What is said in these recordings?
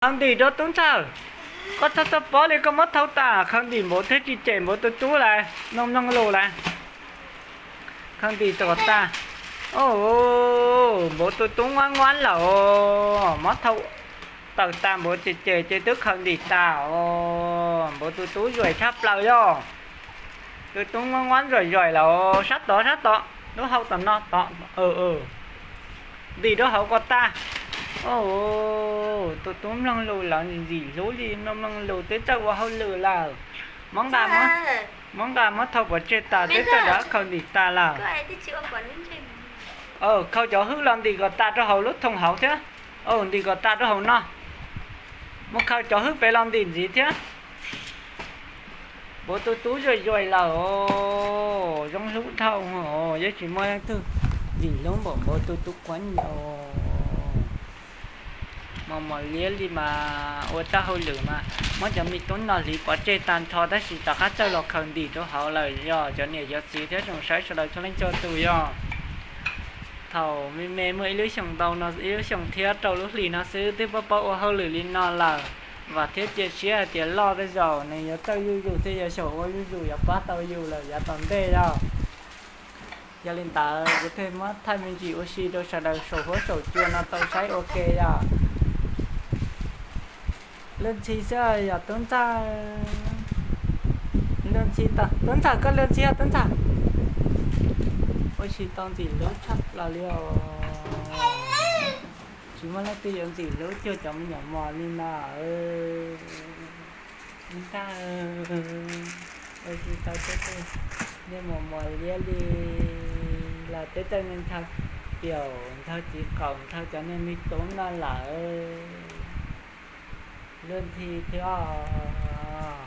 Khaws ntim rau tub ntxawg, koj txhob txhob pob li, koj muab thau tas, khaws ntim npaum thiab tsis cem npaum tus tub lawm, mloog mloog lus lawm. Khaws ntim kom tas. Npaum tus tub nguab nguab lawm, muab thau taws tas npaum ces ces ces twb khaws ntim tas os, npaum tus tub zuaim tshaj plaws yog. Tus tub nguab nguab zuaim zuaim lawm, sab tod sab tod, lub hau tom no tod. Ntim rau hauv kom tas. Tus tub mloog lus lawm ntxim hlub li, mloog mloog lus twb txawj ua hauj lwm lawm. Muab nqa, muab nqa muab thau pov tseg tas twb txawj rov khaws ntim tas lawm. Khaws cov hwj los ntim kom tas rau hauv lub thoo hauv thiab. Ntim kom tas rau hauv no. Mus khaws cov hwj pem los ntim ntxiv thiab. Npaum tus tub zuaim zuaim lawm os, zoo hlub dhau os, yeej tsis muaj leej twg ntxim hlub npaum npaum tus tub quab nyo. Mos mos liab li mas ua tau hauj lwm mas muab cov me tub no hliv pov tseg tag nrho tab sis rov qab txawj los khaws ntim rau hauv lawm yog cov niam cov txiv thiab tsoom saib sawv daws txhua leej txhua tus yog. Thaum me me muaj ib lub xyoos ntau no ib lub xyoos thiab rau lub hlis no xwb twb paub paub ua hauj lwm li no lawm. Vam thiab cia siab hais tias loj tej zaum nws yuav txawj zuj zus thiab yuav xyaum ua zuj zus yuav pab tau yus lawm yav tom ntej yog. Yog li ntawd kuv thiaj muab thaij me ntsis ua si rau sawv daws saum huab saum cua no tau saib ua ke yog. Luag ntxhi xwb yog tub ntxawg. Luag ntxhi tau, tub ntxawg koj luag ntxhi tub ntxawg. Ua si tau ntxim hlub tshaj plaws li os. Tsis muaj leej twg yuav ntxim hlub cuag cov me nyuam mos li no. Ntag, ua si tau tej tej niag mos mos liab li los tej tej niag ntshaw piaum ntshaw txiv qaum ntshaw cov niag me tub no lawm. Luag ntxhi thiab os,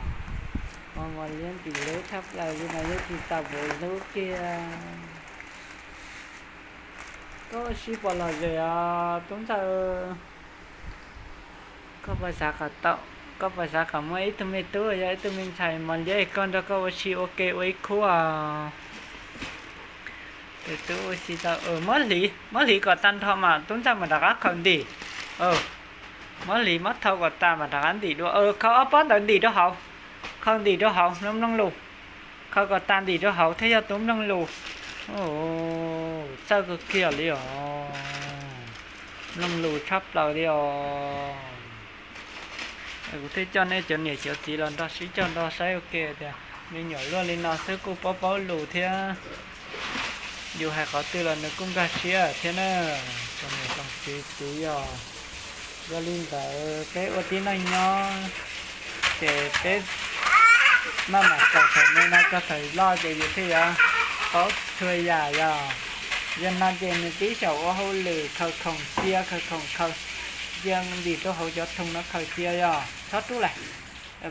mos mos liab ntxim hlub tshaj plaws li mas yeej tsis tau puv hlub kiag. Koj ua si pom lom zem os tub ntxawg. Koj puas xav kom tau, koj puas xav kom muaj ib tug me tub yog ib tug me ntxhais mos liab koj nrog koj ua si ua ke ua ib khub os? Tus tub ua si tau, muab hliv, muab hliv kom tag nrho mas tub ntxawg mam rov qab khaws ntim. Muab hliv muab thau kom tas mam rov qab ntim dua. Khaws ob pob ntawd ntim rau hauv, khaws ntim rau hauv mloog mloog lus. Khaws kom tas ntim rau hauv thiab yog tub mloog lus. Txawj kawg kiag li os, mloog lus tshaj plaws li os. Kuv thiaj coj nej cov niam cov txiv los nrog sib cog nrog saib ua ke tias me nyuam luaj li no xwb kuj paub paub lus thiab. Yus hais qhov twg los nws kuj nkag siab thiab na. Tsoom niam tsoom txiv, txiv yog. Yog li ntawd peb ua tib neeg nyob ces peb maj mam kawm thaum me no txog thaum loj ces yus thiaj yuav paub txhua yam yog. Yog no ces nws tib xyaum ua hauj lwm khaws khoom cia, khaws khoom khaws cia ntim rau hauv cov thoo no khaws cia yog txhob rub lawm.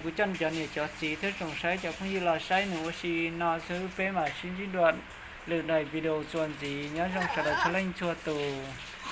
Kuv coj cov niam cov txiv thiab tsoom saib cov phooj ywg los saib nws ua si no xwb, peb mam sib ntsib dua lwm daim video txuas ntxiv. Nyob zoo sawv daws txhua leej txhua tus.